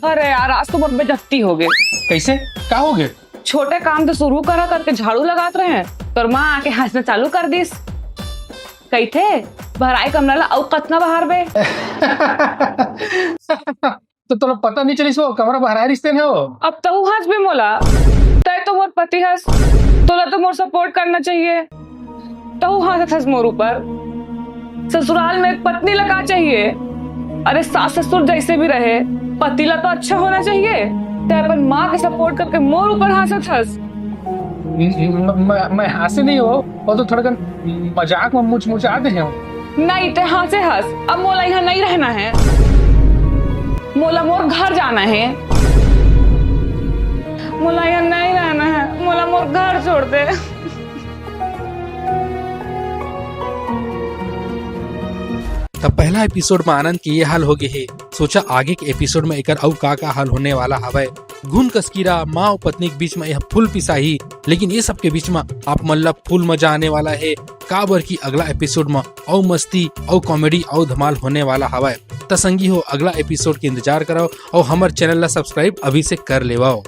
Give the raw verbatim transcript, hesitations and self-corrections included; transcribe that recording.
अरे यार, आज तो मोर बेइज्जती हो गे। कैसे? का हो गे? छोटे काम तो शुरू करा करके झाड़ू लगात रहे, तोर माँ आके हंसना चालू कर दिस। कहिथे, "भराए कमरा ला अउ कतना बहारबे?" तो तोला पता नहीं चलिस वो कमरा बहाराए रिश्ते ने हो? अब तहू हंसबे मोला। तय तो मोर पति हस, तोला तो मोर सपोर्ट करना चाहिए। तहू हंसत हस मोर ऊपर। ससुराल में एक पत्नी ला का चाहिए? अरे, सास ससुर जैसे भी रहे, पति ला तो अच्छा होना चाहिए। तय अपन माँ के सपोर्ट करके मोर ऊपर हंसत हस। म-, म-, मैं हंसे नहीं हो, वो तो थोड़ा कन मजाक में मुचमुचा दे हो। नहीं, तय हंसे हस। अब मोला यहाँ नहीं रहना है, मोला मोर घर जाना है। मोला यहाँ नहीं रहना है, मोला मोर घर छोड़ दे। त पहला एपिसोड में आनंद के ये हाल हो गए हे। सोचा आगे के एपिसोड में एकर अउ का का हाल होने वाला हवय। घुन कसकीरा माँ अउ पत्नी के बीच में यह फूल पिसाही, लेकिन ये सब के बीच में आप मन ला फुल मजा आने वाला है, काबर कि अगला एपिसोड में अउ मस्ती, अउ कॉमेडी, अउ धमाल होने वाला हवय। त संगी हो, अगला एपिसोड के इंतजार करव अउ हमर चैनल ला सब्सक्राइब अभी से कर लेवव।